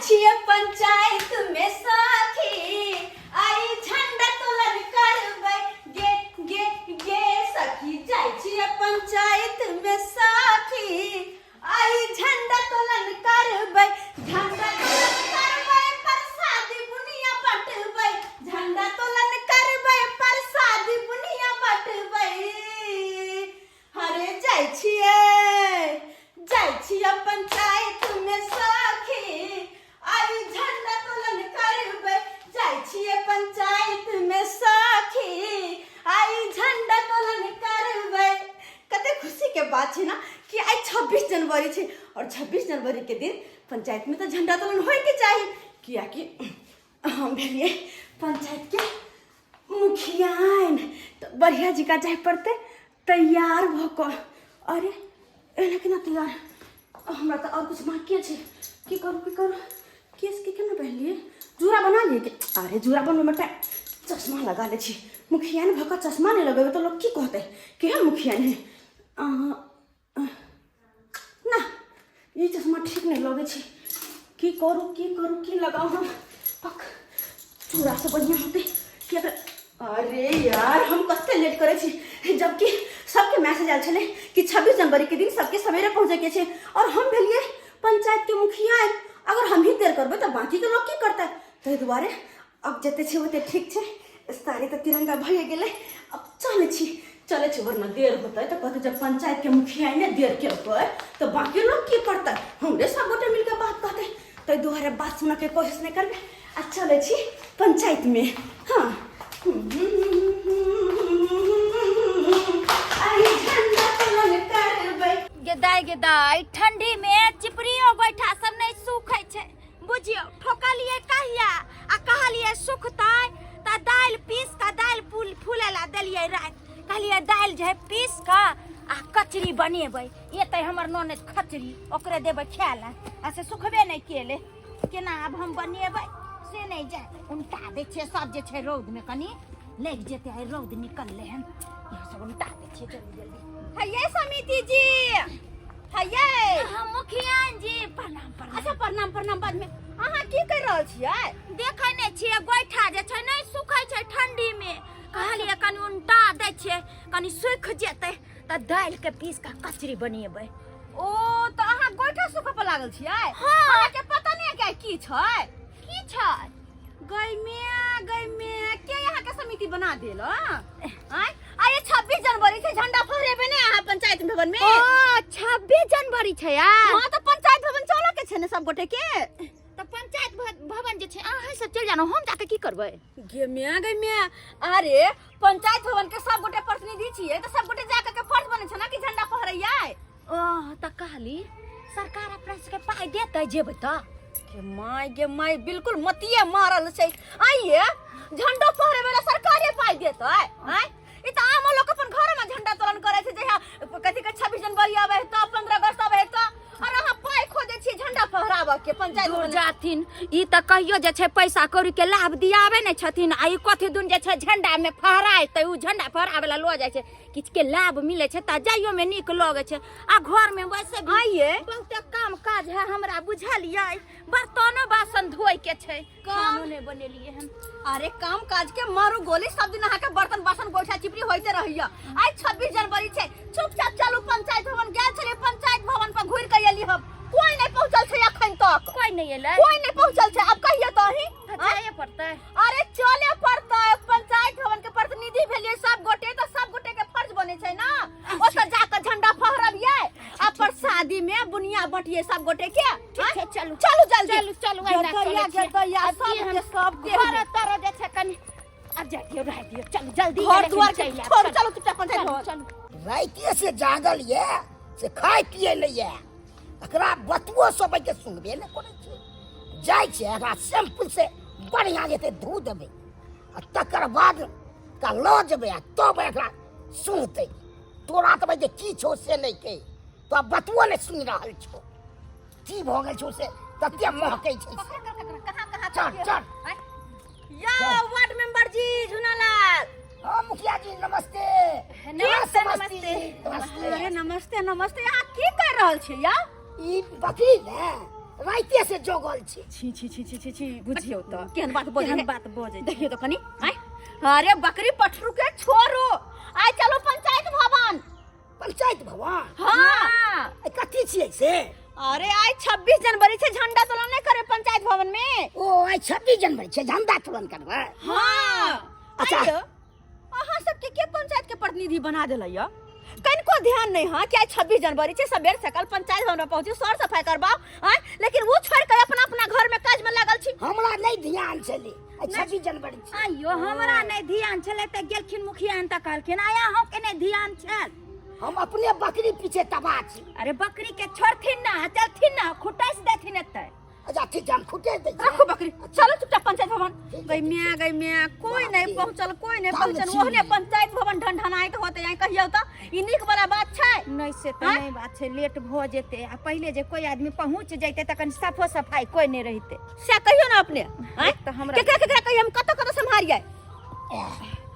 छियै पंचायत में सखी, आई झंडा तोलन करबै। गे गे गे सखी, जाइ छियै पंचायत में सखी, आई झंडा तोलन करबै। झंडा तोलन करबै, प्रसादी बुनिया बटबै। झंडा तोलन करबै, प्रसादी बुनिया बटबै। हरे जाइ छियै, जाइ छियै पंचायत में सखी, आई झंडा तोलन करबै। जाइ छियै पंचायत में सखी, आई झंडा तोलन करबै। कते खुशी के बात छै ना कि आइ 26 जनवरी छै और 26 जनवरी के दिन पंचायत में तो झंडा तोलन होय के चाही, कियाकि हम भेलिए पंचायत के मुखियाइन, तऽ बढ़िया जकाँ जाय पड़तै तैयार भऽ कऽ। अरे एना केना तैयार? हमरा तऽ आओर किछु बाँकिए छै। की करू, की करू? केशके केना पहिलिए? जूड़ा बना लिए के? अरे जूड़ा बनबैमे टाइम। चश्मा लगा लै छी। मुखियाइन भऽ कऽ चश्मा नहि लगेबै तऽ लोक की कहतै, केहन मुखियाइन है? ना, ई चश्मा ठीक नहीं लगे छै। की करू, की करू, की लगाऊ हम? पक चूड़ा से बढ़िया होते कि अगर। अरे यार, हम कते लेट करे छी, जबकि सबके मैसेज आयल छलै कि 26 जनवरी के दिन सबके सवेरे पहुँचे के छै और हम भेलिए पंचायत के मुखिया। अगर हम ही देर करबै तऽ बाकी के लोग की करतै? ताहि दुआरे अब जते छै ओते ठीक छै। साड़ी तऽ तिरंगा भइए गेलै। अब चलै छी, चलै छी, वरना देर होतै तऽ कहतै जब पंचायत के मुखिया ने देर केलकै तऽ बाकी लोग की करतै? हमरे सब गोटे मिलके बात कहतै। ताहि दुआरे बात सुनऽके कोशिश नहि करबै आ चलै छी पंचायत में। हाँ, आई झंडा तोलन करबै। गे दाइ, गे दाइ, ठंडी में चिपरियो गोइठा सब नहीं सूखै छै। बुझियौ, ठोकलियै कहिया आ कहलियै सुखतै तऽ दालि पीस कऽ दालि फूल फूलै लए देलियै राति। कहलियै दालि जे है पीस कऽ आ कचरी बनेबै। एतै हमर ननद खचरी, ओकरे देबै खाय लए आ से सुखबे नहि केलै। केना आब हम बनेबै से नहि जाय। उनटा दै छियै सब जे छै, रौदमे कनि लागि जेतै। आइ रौद निकललै हन, इएह सब उनटा दै छियै जल्दी जल्दी। हैये समिति जी, हैये। हाँ, मुखियान जी, प्रणाम प्रणाम। अच्छा, प्रणाम प्रणाम बाद में। अहाँ की कर रहल छियै? देखै नहि छियै, गोइठा जे छै नहि सुखै छै ठंडी में। कहलियै कनि उनटा दै छियै, कनि सुखि जेतै तऽ दालि के पीस कऽ कचरी बनेबै। ओ तऽ अहाँ गोइठा सुखऽ पर लागल छियै? हाँ। अहाँके पता नहि है की छै? की छै? गै मिया, गै मिया, के अहाँके समिति बना देल? आँय, आइ 26 जनवरी छै, झंडा फहरेबै ने अहाँ पंचायत भवन में? ओ 26 जनवरी छै यार। हाँ, तऽ पंचायत भवन चलऽ के छै ने सब गोटे के। तऽ पंचायत भवन जे छै अहाँ सब चलि जानो, हम जाके की करबै? गे मिया, गे मिया, अरे पंचायत भवन के सब गोटे प्रतिनिधि छियै तऽ सब गोटे जाके के फर्ज बनै छै ना कि झंडा फहरैयै। ओ तऽ कहली सरकार अपना सबके पाइ देतै जेबै तऽ? गे माय, गे माय, बिल्कुल मतिये मारल छै। आइये झंडो फहरेबै ला सरकारे पाइ देतै? आँय, ई तऽ आम लोक अपन घर में झंडा तोलन करै छै जहिया कथी के 26 जनवरी आबै है तऽ, 15 अगस्त आबै है तऽ, और अहाँ पाइ खोजै छियै झंडा फहराबऽ के पंचायत दूर भवन में। जाथिन, ई तऽ कहियो जे छै पैसा कौड़ी के लाभ दियाबै नहि छथिन आ ई कथी दुन जे छै झंडा में फहराय तऽ उ झंडा फहराबै ला लऽ जाइ छै। किछु के लाभ मिलै छै तऽ जाइयो में नीक लगै छै आ घर में वैसे भी आइये बहुते काम काज है हमरा, बुझलियै? बर्तनो बासन धोए के छै, खानो नहि बनेलियै हन। अरे काम काज के मारू गोली, सब दिन अहाँ के बर्तन बासन गोइठा चिपरी होइते रहैया। आइ 26 जनवरी छै, चुपचाप चलू पंचायत भवन। गेल छलियै पंचायत भवन पर, घुरि के एली हम, कोई नहीं पहुंचल छै अखन तक। कोई नहि एलै? कोई नहीं पहुंचल छै। अब कहियो तो अहीं तऽ जाए पड़तै। अरे चले पड़तै, पंचायत भवन के प्रतिनिधि भेलियै सब गोटे तऽ सब गोटे के फर्ज बनै छै ना ओतऽ जाके झंडा फहरबियै आ प्रसादी में बुनिया बटियै सब गोटे के। ठीक छै, चलू। चलू जल्दी। चलू चलू, एना गेदैया, चलै छियै। गेदैया, आब की सबके हम सब घर तर जे छै कनि आब जाय दियौ, रह दियौ, चलू जल्दी। घर लेकिन दुआर के चलि आयब, छोड़ू, चलू। चलू चुपचाप पंचायत चलू भवन। चलू। रातिए से जागल ये से खाय पिए नहीं ये, एकरा बतुओ सब के सुनबे नहि करै छै। जाइ छै एकरा शैम्पू से बढ़िया जेतै धो देबै आ तकर बाद का लऽ जेबै आ तब एकरा सुनतै। तोरा तऽ जे की छौ से नहि के तो बतुओ नहि सुनि रहल छौ। की भऽ गेल छौ से तते महकै छै से? कहाँ कहाँ? चल चल। या वार्ड मेंबर जी, झुनालाल। हाँ मुखिया जी, नमस्ते। नमस्ते, नमस्ते। नमस्ते। नमस्ते। अरे नमस्ते नमस्ते। अहाँ की कर रहल छी या? ई वकील है। राइते से जोगल छी। छी छी छी छी छी छी, बुझियौ तऽ केहन बात बजै केहन है। बात बजै छै। देखियौ तऽ कनि आँय, अरे बकरी पठरू के छोड़ू, आइ चलू पंचायत भवन। पंचायत भवन? हाँ। ए, कथी छियै से? अरे आइ 26 जनवरी छै, झंडा तोलन नहि करे पंचायत भवन में? ओ आइ 26 जनवरी छै, झंडा तोलन करबै? हाँ। अच्छा। आइयो, अहाँ सबके के पंचायत के प्रतिनिधि बना देलै या? कनिको ध्यान नहीं हाँ कि आइ 26 जनवरी छै, सबेर सकल पंचायत भवन में पहुंची सर सफाई करबाओ आँय, लेकिन वो छोड़ के अपना अपना घर में काज में लागल छी। हमरा नहीं ध्यान छलै आइ 26 जनवरी छै। आइयो हमरा नहि ध्यान छलै तऽ गेलखिन मुखिया तऽ कहलखिन आया अहूँ के नहि ध्यान छल। हम अपने बकरी पीछे तबाह छी। अरे बकरी के छोड़थिन ना, चलथिन ना, खुटैस देथिन एतै। अच्छा ठीक छै, हम खुटे दै छी। रखो बकरी, चलो चुपचाप पंचायत भवन। ठीक गई छै, मियां, गई मियां, कोई बाप नहीं रे। पहुंचल, कोई नहीं तंग पहुंचल। छी। ओहने पंचायत भवन ढनढनाइत होते यहाँ, कहियौ तऽ ई नीक वाला बात छै? नहि से तऽ आँय? नहि बात छै, लेट भऽ जेतै आ पहिले जे कोई आदमी पहुँच जैतै तऽ कनि साफो सफाई कोई नहि रहितै। से कहियौ ने अपने आँय? एक तऽ हमरा केकरा केकरा कहियौ, हम कतऽ कतऽ सम्हारियै?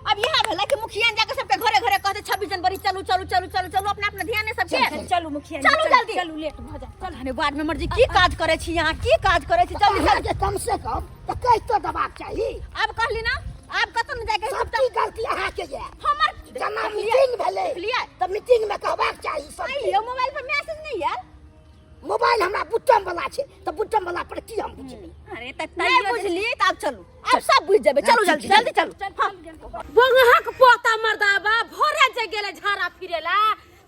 अब यहाँ भेलै कि मुखिया जाके सबके घरे घरे कहते 26 जनवरी, चलू चलू चलू चलू चलू, अपना अपना ध्यान सबके। चल, चलू मुखिया जी, चलू जल्दी। चलू, लेट भऽ जायत। चल हने वार्ड मेंबर जी, की काज करे छी यहाँ, की काज करे छी? जल्दी चल। अहाँके कम से कम तऽ कहि तऽ देबाक चाही। आब कहली ना, आब कतौ न जाके सब की गलती अहाँके ये। हमर जेना मीटिंग भेलै देखलियै? तऽ मीटिंग में कहबाक चाही सबके। आइयो मोबाइल पर मैसेज नहीं आयल? मोबाइल हमरा बुट्टम वाला छै तऽ बुट्टम वाला पर की हम बुझली? अरे तऽ नहीं तैयो जे- बुझली तऽ आब चलू, आब सब बुझ जेबै, चलू जल्दी जल्दी चलू। हाँ। बंगहक पोता मर्दाबा भोरे जे गेले झाड़ा फिरेला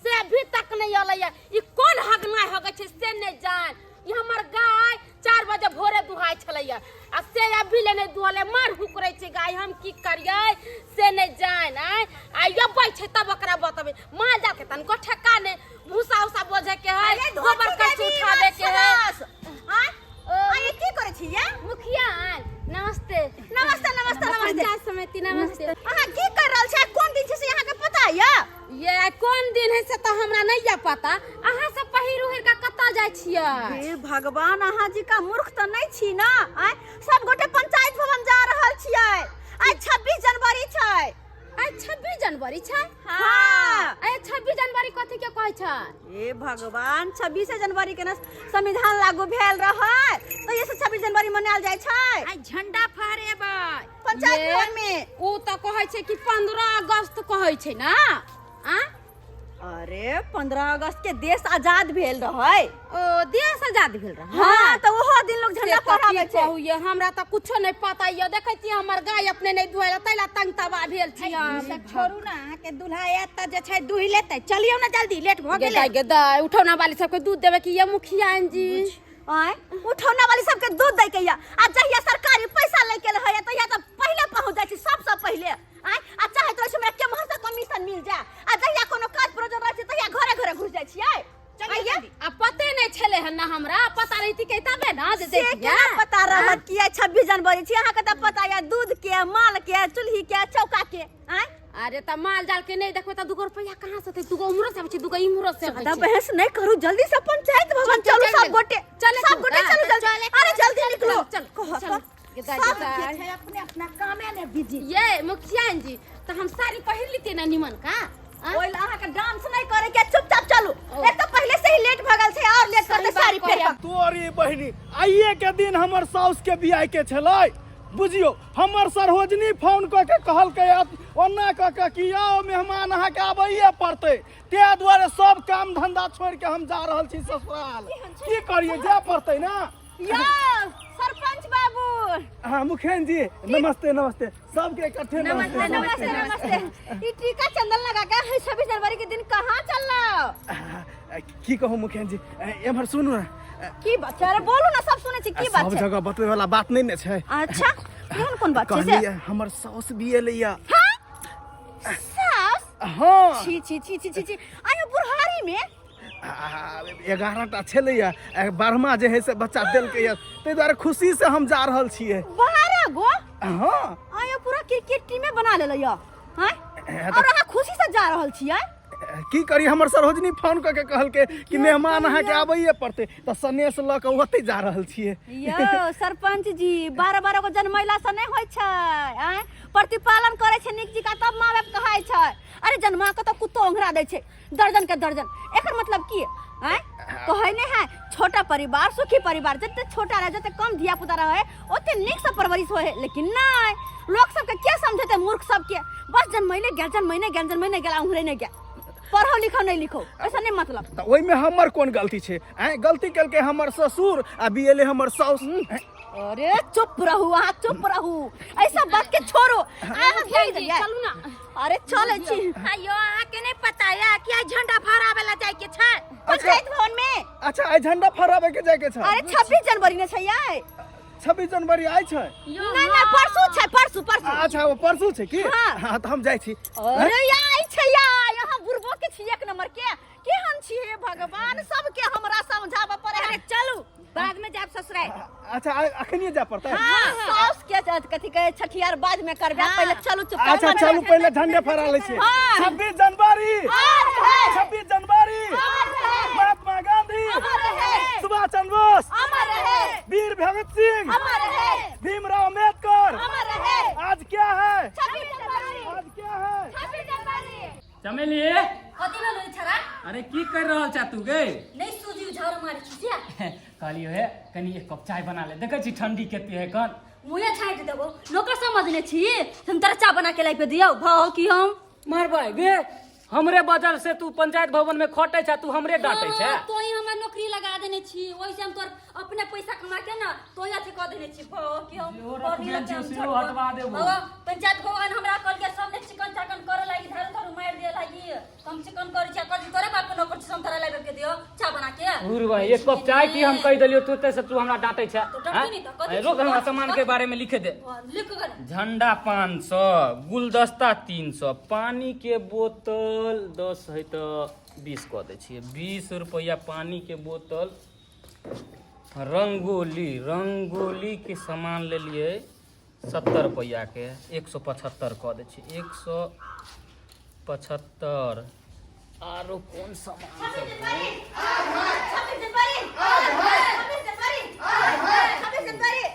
से अभी तक नहीं अलैया। ई कोन हगनाय हगै छै से नहीं जान। ई हमर गाय 4 बजे भोरे दुहाय छलैया आ से अभी ले नहीं दुहले, मार हुकरै छै गाय, हम की करियै से नहीं जान। आय आ अबै छै तब ओकरा बतबै। माल जाल के तनको ठेका नहीं, भूसा उसा बोझे के है, अरे धोती गोबर कच्ची देवी, उठावे के है। राक्षस। आय आय की करै छी ये? मुखिया आयल, नमस्ते। नमस्ते नमस्ते नमस्ते। पंचायत समिति नमस्ते। अहाँ की कर रहल छी, कोन दिन छै से अहाँके पता ये? ये आइ कोन दिन है से तऽ हमरा नहीं ये पता। अहाँ सब पहिर उहिर के कतऽ जाइ छियै? हे भगवान, अहाँ जी का मूर्ख तऽ नहीं छी ना? आय सब गोटे पंचायत भवन जा रहल छियै, आइ 26 जनवरी छै। आइ 26 जनवरी छै? हाँ। आइ 26 जनवरी कथी के कहै छै? हे भगवान, 26 जनवरी के ना संविधान लागू भेल रहै तऽ ये से 26 जनवरी मनायल जाइ छै। आइ झंडा फहरेबै पंचायत ये, भवन में। उ तऽ कहै छै कि 15 अगस्त कहै छै ना? आ अरे 15 अगस्त के देश आजाद भेल रहै। ओ देश आजाद भेल रहै? हाँ, तऽ ओहो दिन लोग झंडा से तऽ की फहराबै छै। कहू ये, हमरा तऽ कुछो नहीं पता ये। देखै छियै हमर गाय अपने नहीं दुहै तै ला तंग तबाह भेल छी ई हम। सब छोड़ू ना, अहाँके दूल्हा आयत तऽ जे छै दुहि लेतै। चलियौ ना जल्दी, लेट भऽ गे गेलै। दाइ, गे दाइ, उठौना वाली सबके दूध देबै कि ये मुखिया जी? आँय, उठौना वाली सबके दूध दै के या आ जहिया सरकारी पैसा लै के रहैया तहिया तऽ पहिले पहुँच जाइ छी सबसँ पहिले। आँय, आ चाहैत रहै छी हमरा केम्हर से कमीशन मिल जाए, आ जहिया कोनो काज प्रयोजन रहै छै तहिया घरे घरे घुसि जाइ छियै। आइये। आ पते नहीं छले हन ना हमरा, पता रहिती के तबे ना जे से जैतियै। केना पता रहत कि आइ 26 जनवरी छी? अहाँके तऽ पता यऽ दूध के, माल के, चूल्ही के, चौका के। आँय अरे तऽ माल जाल के नहीं देखबै तऽ दूगो रुपया कहाँ से एतै? दूगो उम्हरो से आबै छै, दूगो इम्हरो से आबै ज्यादा छै। बहस नहीं करू, जल्दी से पंचायत भवन चल, चलू चल, सब चल। गोटे, चल, सब गोटे चल, चलू चल, जल्दी। अरे जल्दी निकलो। चल, कह, चल। कह। गे दाइ, सब गे दाइ। छै अपने अपना कामे ने बिजी। ये मुखिया जी, तऽ हम साड़ी पहिर लीतियै ना निमन का? आ? ओइ ला अहाँके डांस नहीं करे के, चुपचाप चलू। ओ। एक तऽ पहिले से ही लेट भऽ गेल छै और लेट करते सही बात साड़ी कहलियै। पहिर। तोरी बहिनी, आइए के दिन हमर साउस के बियाह के छलै बुझियौ। हमर सरोजनी फोन कऽ के कहलकै ओना कऽ के कि आउ मेहमान अहाँके आबैए पड़तै, ताहि दुआरे सब काम धंधा छोड़ि के हम जा रहल छी ससुराल। की करियै, जाय पड़तै ना। यौ सरपंच बाबू। हाँ मुखिया जी, नमस्ते नमस्ते, सबके इकट्ठे नमस्ते। नमस्ते नमस्ते। ई टीका चंदन लगा के 26 जनवरी के दिन कहाँ चललो? की कहूँ मुखिया जी, एम्हर सुनू ना। की बात छै? अरे बोलू ना, सब सुनै छी, की बात सब छै? जगह बतबै वाला बात नहीं ने छै। अच्छा, कोन कोन बात छै से? कहलियै हमर साउस भी एलैया। सास? हाँ। छी छी छी छी छी छी, आयो बुढ़ारी में? 11 टा छलैया, 12वां जे है से बच्चा देलकैया, ताहि दुआरे खुशी से हम जा रहल छियै। 12 गो? हाँ। आयो पूरा क्रिकेट टीमे बना लेलैया। हाँ? तऽ और अहाँ खुशी से जा रहल छियै? की करी, हमर सरोजनी फोन कऽ के कहलकै कि मेहमान अहाँके आबैए पड़तै, तऽ सनेस लऽ कऽ ओतै जा रहल छियै। यौ सरपंच जी, 12-12 गो जनमैला से नहि होइ छै। आँय, प्रतिपालन करै छै नीक जिका तब माँ बाप कहाइ छै। अरे जन्मा के तऽ कुत्तो ओंघरा दै छै दर्जन के दर्जन, एकर मतलब की? आँय कहै नहि है छोटा परिवार सुखी परिवार, जते छोटा रहे जते कम धिया पुता रहे ओते नीक से परवरिश होए, लेकिन नहीं लोग सबके के समझेते मूर्ख सबके, बस जनमैने गेल जनमैने गेल जनमैने गेल उहरे नहि गेल, पढ़ो लिखो नहीं लिखो ऐसा नहीं मतलब। तऽ ओहिमे हमर कोन गलती छै? आँय, गलती केलकै हमर ससुर आ बिएले हमर साउस। अरे चुप रहू अहाँ, चुप रहू, ऐसा बात के छोड़ो। अहाँ भूल गेलियै। चलू ना। अरे चलै छी। अयो अहाँ के नहीं पता या कि आइ झंडा फहरावे ला जाय के छै पंचायत भवन में। अच्छा, आइ झंडा फहरावे के जाय के छै? अरे 26 जनवरी ने छै आइ। 26 जनवरी आइ छै? नहीं नहीं, परसू छै, परसू परसू। अच्छा, वो परसू छै की? हाँ। हाँ, तऽ हम जाइ छी। अरे आइ छै आइ, अहाँ बुढ़बो के छी एक नंबर के, केहन छी हे भगवान, सबके हमरा समझाबऽ पड़े। अरे चलू बाद में जाब ससुराल। अच्छा, अखनिये जाय पड़तै? हाँ, साउस के कथी कहे छठियार बाद में करबे, पहले चलू चुप। अच्छा चलू, पहले झंडे फहरा लै छियै। हाँ। 26 जनवरी, 26 जनवरी, महात्मा गांधी, सुभाष चंद्र बोस, वीर भगत सिंह, भीमराव अम्बेडकर। आज क्या है? आज क्या है? चमेली। कथी भेलो छरा? अरे की कर रहल छा तू गे? नहीं सूजी झाड़ू मारै छी से। कहलियो हे कनी एक कप चाय बना ले, देखै छी ठंडी कते है कन। मुँहे छाँटि देबो, नौकर समझने छी हम तोरा चाय बना के लाबि के दियौ भाव की हम मारबै गे हमरे बजल से तू पंचायत भवन में खटै छा, तू हमरे डांटै छा। हाँ, तोही हमरा नौकरी लगा देने छी, ओहि से हम तोर अपने पैसा कमा के ना तोही अथी कऽ देने छी भाव की हम। सेहो पढ़ी रखने लिखी छियौ, हम सेहो छोड़ हटवा देबो। बाबा, पंचायत भवन हमरा कहलकै सब ने चिकन चाकन करे लागी, झाड़ू झाड़ू मारि दिए लागी, हम चिकन करै छी, कहलकै तोरे बाप के नौकर छी, हम तोरा लाबि के दियौ चाय बना के। घूर भाई, एक कप चाय की हम कहि देलियो तू से तू हमरा डांटै छा। तो डांटती नहीं तो कथी रोक, हमरा सामान के बारे में लिखे दे। लिख कर। झंडा 500, गुलदस्ता 300, पानी के बोतल 10 है तऽ 20 कऽ दै छियै, 20 रुपैआ पानी के बोतल। रंगोली, रंगोली के सामान लेलियै 70 रुपैआ के, 175 कऽ दै छियै, 175। आरो कोन सामान सब है? 26 जनवरी, 26 जनवरी, 26 जनवरी।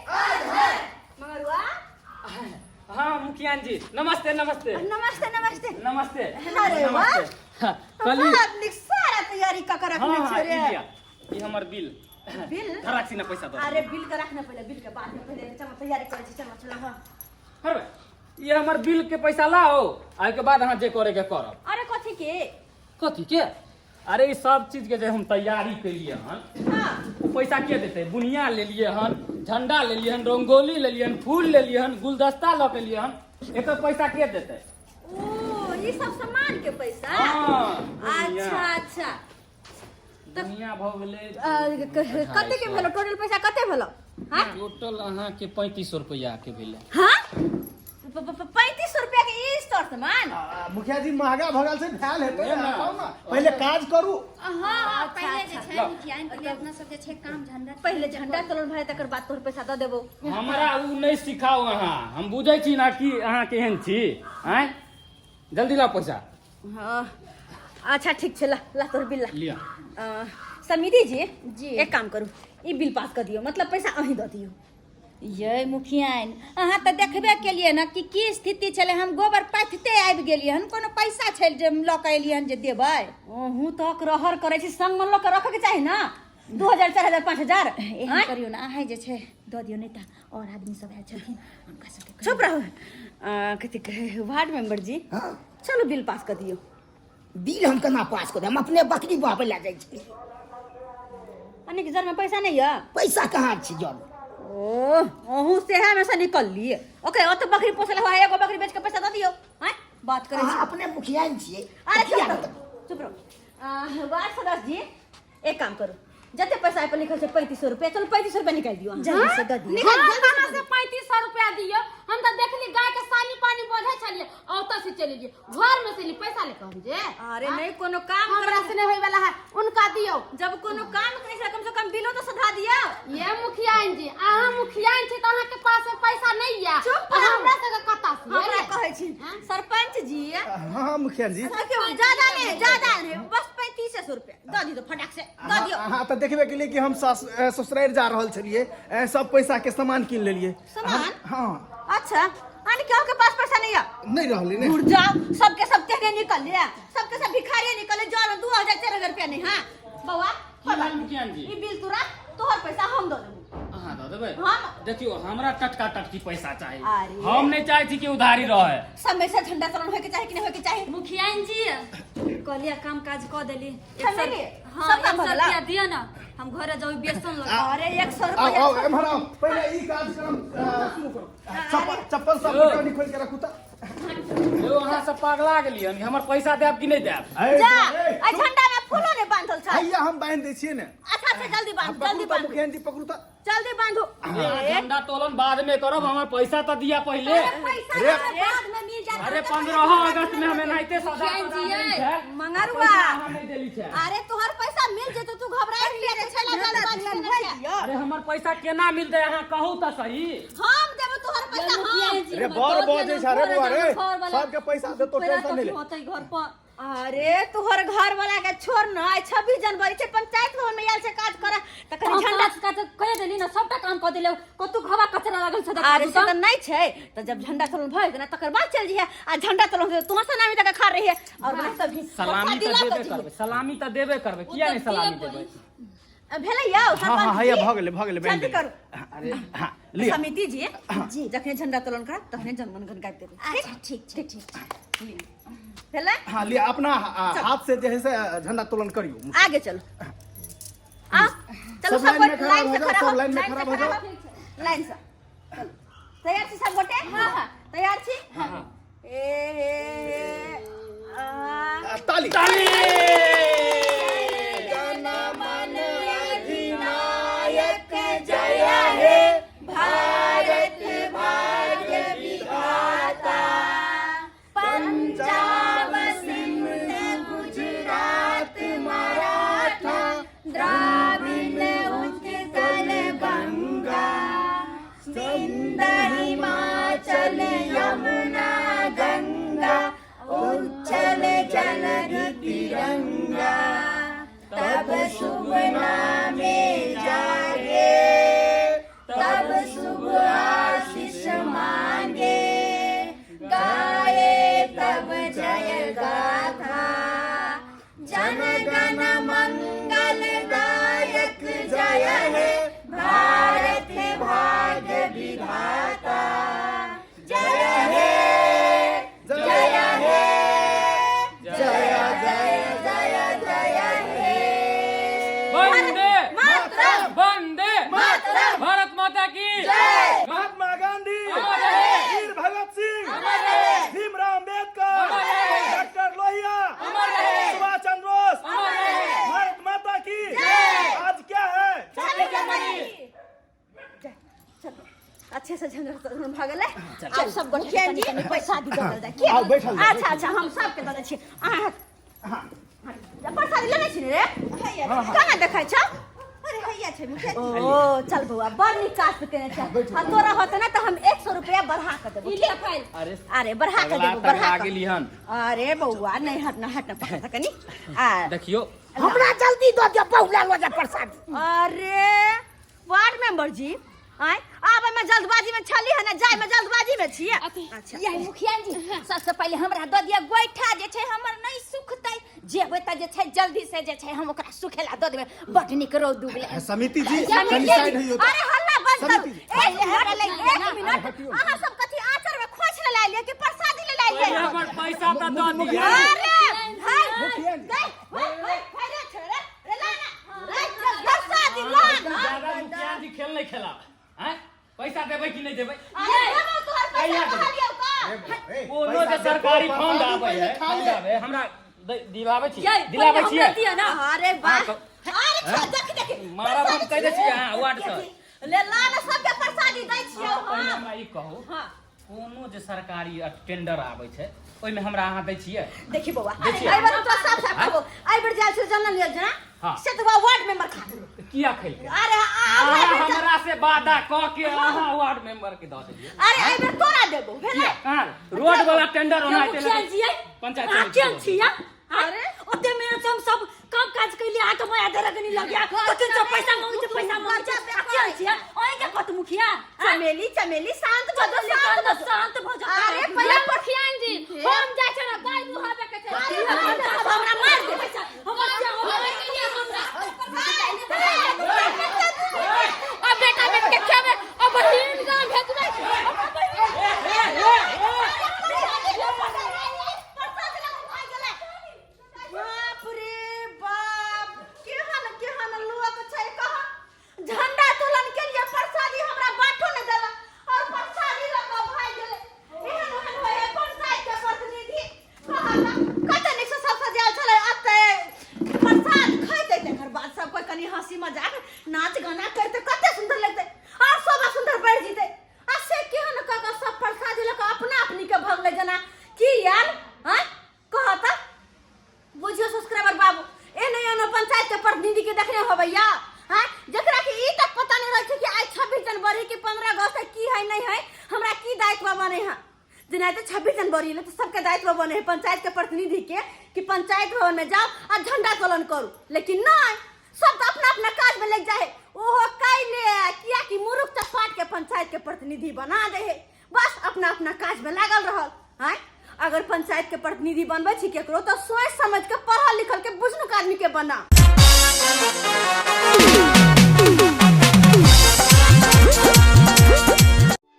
मंगरुआ। हाँ मुखिया जी, नमस्ते नमस्ते। नमस्ते नमस्ते। नमस्ते। अरे वाह। नमस्ते। हाँ, कहली बड़ नीक सारा तैयारी कऽ के रखने हाँ हाँ, छियै ई रे। लिअ, ई हमर बिल। बिल? धराक सिना पैसा दऽ। अरे बिल के रखने पहिले, बिल के बाद में, पहिले चलो तैयारी करै छी, चलो चलो। हाँ अरे ये हमर बिल के पैसा लाओ, आ के बाद अहाँ जे करे के करब। अरे कथी के? कथी के? अरे ई सब चीज के जे हम तैयारी केलिए हन, हाँ ओ पैसा के देते? बुनिया लेलिए हन, झंडा लेलिए हन, रंगोली लेलिए हन, फूल लेलिए हन, गुलदस्ता लऽ के लिए हन, एकर पैसा के देते? ओ ई सब सामान के पैसा? हाँ, बुनिया। अच्छा अच्छा, बुनिया भऽ गेलै। कते के भेलो टोटल पैसा, कते भेलो? हाँ टोटल अहाँके 3500 रुपैआ के भेलै। हाँ, 3500 रुपया के ई स्टोर सामान? मुखिया जी, महंगा भऽ गेल छै, भेल हेतै। नहि, अहाँ खाउ ने, पहिले काज करू। हाँ हाँ, पहिले जे छै मुखिया, पहिले अपना सब जे छै काम झंडा, पहिले झंडा तोलन भाई, तकर बाद तोहर पैसा दऽ देबो। हमरा उ नहि सिखाउ अहाँ, हम बुझै छी ना कि अहाँ केहन छी। आँय, जल्दी लाउ पैसा। हाँ अच्छा ठीक छै, ला ला तोहर बिल ला। लिअ। समिति जी। जी। एक काम करू, ई बिल पास कर दियौ, मतलब पैसा अहीं दऽ दियौ। ये मुखियाइन, अहाँ तऽ देखबे केलियै ने कि की स्थिति छलै, हम गोबर पाथिते आबि गेलियै हन, कोनो पैसा छै जे लऽ कऽ एलियै हन जे देबै? अहूँ तक रहर करै छी, संग मे लऽ कऽ रखऽके चाही ना, 2000 4000 5000। एहन आँय? करियौ ने, अहाँ जे छै दऽ दियौ, नहि तऽ आओर आदमी सब आयल छथिन, हुनका सबके चुप रहू। कथी कहै, वार्ड मेंबर जी। हाँ। चलू बिल पास कर दियौ। बिल हम केना पास कर? हम अपने बकरी बहबै लए जाइ छी। अनेक जर में पैसा नहीं है? पैसा कहाँ छै जल? ओ अहूँ सेहा में से निकल लिए, ओकरे ओते बकरी पोसल हुआ है, एगो बकरी बेच के पैसा दऽ दियौ। हैं, बात करै छी। अहाँ अपने मुखिया छियै। अरे किया चुप नहि? रहू, चुप रहू। वार्ड सदस्य जी, एक काम करू, जते पैसा एहि पर लिखल छै 3500 रुपया, चलू 3500 रुपया निकालि दियौ अहाँ। जल्दी से दऽ दियौ। निकालि हाँ, जल्दी से कहाँ दऽ से 3500 रुपया दियौ? हम तऽ देखली गाय के सानी पानी बोझै छलियै, ओतऽ से चलि गेलियै, घर में से ली पैसा ले हम जे। दियौ। अरे नहीं कोनो काम हमरा से नहीं होय वाला है, उनका दियौ। जब कोनो काम करै छै कम से कम बिलो तो सधा दियौ। ये मुखियाइन जी, अहाँ मुखियाइन छी तऽ अहाँ के पास में पैसा नहीं या चुप अहाँ रहो। हमरा सबके कतऽ से हमरा एलै? कहै छी सरपंच जी। हाँ मुखिया जी। ज्यादा नहीं, ज्यादा नहीं, बस 3500 रुपया दऽ दियौ, फटाक से दऽ दियौ। अहाँ तऽ देखबे केलियै कि हम ससुरारि जा रहल छलियै, सब पैसा के सामान कीन लेलियै। सामान? हाँ। अच्छा, यानी कि के पास पैसा नहीं है? नहीं रहलै नहीं। उड़ जाओ, सबके सब तेहने निकल लिया, सबके सब भिखारी निकले, जल 2000 4000 रुपया नहीं। हाँ बौआ कोई बात नहीं। मुखिया जी ई बिल तू रख, तोहर पैसा हम दऽ देबो। अहाँ दऽ देबै? हम। देखियौ, हमरा टटका टटकी पैसा चाही। अरे। हम नहि चाहै छी कि उधारी रहे। समय से झंडा तोलन होय के चाही कि नहीं होय के चाही? मुखियाइन जी, कहलिए काम काज कऽ देली। एक सौ समझली? हाँ, सब काम 100 भऽ गेला? रुपया दिअ ना, हम घरे जाऊ बेसन लग। अरे 100 आओ रुपया। आओ, एम्हर आओ, पहिले ई कार्यक्रम शुरू करू। चप्पल चप्पल सब कनी खोल के रखू तऽ। यौ, अहाँ सब पगला गेलियै हन? हमर पैसा देब कि नहि देब? ए, जा, ए, आ झंडा में फूलो ने बांधल छै। हैया, हम बांधि दै छियै ने। अच्छा अच्छा, जल्दी बांधू, पकड़ू जल्दी तऽ बांधू। मुखिया जी, पकड़ू तऽ। जल्दी बांधू। अहाँ झंडा तोलन बाद में करब, हमर पैसा तऽ दिया पहिले। पैसा रे। बाद में मिल जात। अरे 15 अगस्त में हम एनाहिते सजा मुखियाइन जी, सजा देली छै। मंगरुआ। पैसा अहाँ नहि देली छै। अरे तोहर पैसा मिल जेतो, तू घबराई नहीं रे, छला जल्दबाजी केने छै। अरे हमर पैसा केना मिलतै, अहाँ कहू तऽ सही। हम देबो तोहर पैसा हम। मुखियाइन जी, रे हमर बड़ दऽ दिअ बजै ना, छै रे घरे बौआ रे। जाउ, घर वाला सबके पैसा देतो, पैरा टेंशन नहि कथी ले। होतै घर पर? अरे तोहर घर वाला के छोड़ न, आइ 26 जनवरी छै, पंचायत भवन में आयल छै काज करे तऽ कनि हम झंडा काज काज कह देली ना, सबटा काम कऽ देले, कतू घवा कचरा लागल छै। अरे से तऽ नहि छै, तऽ जब झंडा तोलन भऽ जेतै ने तकर बाद चलि जइहे, आ झंडा तोलन होतै तोहर सलामी तक खा रही है और बात सब भी सलामी प्रसादी तऽ लऽ कऽ देबे जइहे। करबै, सलामी तऽ देबे करबै, किया नहि सलामी देबै? भेलै यौ हाँ सरपंच हाँ, हैया जी? भऽ गेलै, भऽ गेलै, बान्हि जल्दी देलियै। करू। अरे हाँ, लिअ। समिति जी जी, जखने झंडा तोलन करब तखने जनगण गण गाबि देबै। अच्छा, ठीक छै, ठीक छै। भेलै? हाँ, लिअ, अपना हाथ से जे है से झंडा तोलन करियौ। आगे चलो, आ चलो। सब सब लाइन में गोटे खड़ा लाइन भऽ से जाओ, खड़ा सब हो, लाइन में लाइन खड़ा से भऽ खड़ा जाओ। हो, लाइन से चलो। तैयार छी सब गोटे? हाँ हाँ, तैयार छी। ए हे हे आ ताली। ताली। जन मन अधिनायक जय हे भारत भाग्य विधाता, पंजाब सिंध गुजरात मराठा, द्राविड उत्कल बंगा, सिंध हिमाचल यमुना गंगा, उच्छल जलधि तिरंगा, तब शुभ नामे जागे, तब शुभ आशीष मांगे, गाए तब जय गाथा, जन गण मंगल दायक जय हे भारत भाग्य विधाता, जय हे, जय हे, जय जय जय जय हे। वंदे मातरम। वंदे मातरम। भारत माता की। महात्मा गांधी, अमर रहे। वीर भगत सिंह, अमर रहे। भीमराव अम्बेडकर, अमर रहे। डॉक्टर लोहिया, अमर रहे। सुभाष चंद्र बोस, अमर रहे। भारत माता की। आज क्या है? 26 जनवरी। चलो, अच्छे से झंडा तोलन भऽ गेलै। आब सब गोटे कनि कनि प्रसादी दऽ देल जाय की? आउ, बैठल जाउ। अच्छा अच्छा, हम सबके दऽ दै छी। अहाँ प्रसादी लेने छी ने रे? कहाँ देखै छौ? अरे हैया छै मुखिया जी। ओ चल बौआ, बड़ नीक काज तू केने छै, आ तोरा होते ना तऽ हम 100 रुपया बढ़ा कऽ देबो। ई लिअ फाइल। अरे अरे बढ़ा कऽ पगला देबो, बढ़ा तगला कऽ। गेली हन। अरे बौआ, नहि हट ना, हट ना, पकड़ तऽ कनि आ। देखियौ। हमरा जल्दी दऽ दिअ, बहुला लऽ जा प्रसादी। अरे वार्ड मेंबर जी, आय आब में जल्दबाजी में छली है ना, जाय में जल्दबाजी में छियै। अथी अच्छा। यही मुखिया जी, सबसे पहिले हमरा दऽ दिअ गोइठा, जे छै हमर नहि सुखतै, जेबै तऽ जे छै जल्दी से जे छै हम ओकरा सुखेला दऽ देबै। बड नीक रौद उगलै। समिति जी, समिति कनि जी, साइड होइयौ तऽ। अरे हल्ला बंद करू। समिति जी। एक मिनट, एक मिनट। हटियौ। अहाँ सब कथी आचर में खोंछि ले लाइलियै कि प्रसादी ले लाइलियै? पहिले हमर पैसा तऽ दऽ दिअ। अरे भाई, मुखिया जी। गई, भाई, भाई, भाई, रे, छोड़ रे, रे, ला ना, रे, चल, प्रसादी ला ना। ज्यादा मुखिया जी खेल नहीं खेला हैं, पैसा देबै कि नहि देबै? अरे देबो तोहर पैसा, कहिया देबै? कहलियौ का? कोनो जे सरकारी फंड आबै है, फंड आबै है, हमरा दिलाबै छी? यै, दिलाबै पहिले छियै? हमरा दिअ ना। अरे वाह, हाँ, अरे छोड़, देख देख। मारब हम, कहि दै छियै अहाँ वार्ड सर। ले ला ना, सबके प्रसादी दै छियौ। पहिले हम हमरा ई कहू, हाँ। कोनो जे सरकारी टेंडर आबै छै, ओहिमे हमरा अहाँ दै छियै? देखी बौआ, देखिए। एहि बेर तो साफ साफ कहबो, एहि बेर जाय छै जनधन योजना हाँ। से तो वार्ड मेंबर खा गेलो। किया खेलकै? अरे अहाँ हमरा हमरा से वादा कऽ के अहाँ वार्ड मेंबर के दऽ देलियै। अरे एहि बेर तोरा देबो भेलै। किया? कहाँ रोड वाला टेंडर ओना यौ मुखिया जी, यै, पंचायत अहाँ समिति। केहन छी, यै? अरे ओते मेहनत से हम सब काम काज कैलियै, अहाँके माया दरगनी लगिया तखन सब पैसा मांगै छै, पैसा मांगै छै। आ केहन छी, यै? अहींके कत मुखिया? चमेली, चमेली, शांत भऽ जाओ, शांत भऽ जाओ। शांत भऽ जाओ। अरे पहिले मुखिया जी, हम जाइ छै ना गाय दुहाबे के छै। अरे हमरा मार दे। हमर 15 अगस्त है की है नहीं है, हमरा की दायित्व बने है। जेना तऽ 26 जनवरी एलै तऽ सबके दायित्व बने है पंचायत के प्रतिनिधि के कि पंचायत भवन में जाओ आ झंडा तोलन करू, लेकिन नहीं, सब तऽ अपना अपना काज में लग जाए है। ओहो कैले किया कि मुरुख चपाट के पंचायत के प्रतिनिधि बना दे है, बस अपना अपना काज में लागल रहल। आँय, अगर पंचायत के प्रतिनिधि बनबै छी केकरो तऽ सोचि समझ के पढ़ल लिखल के बुझनुक आदमी के बना।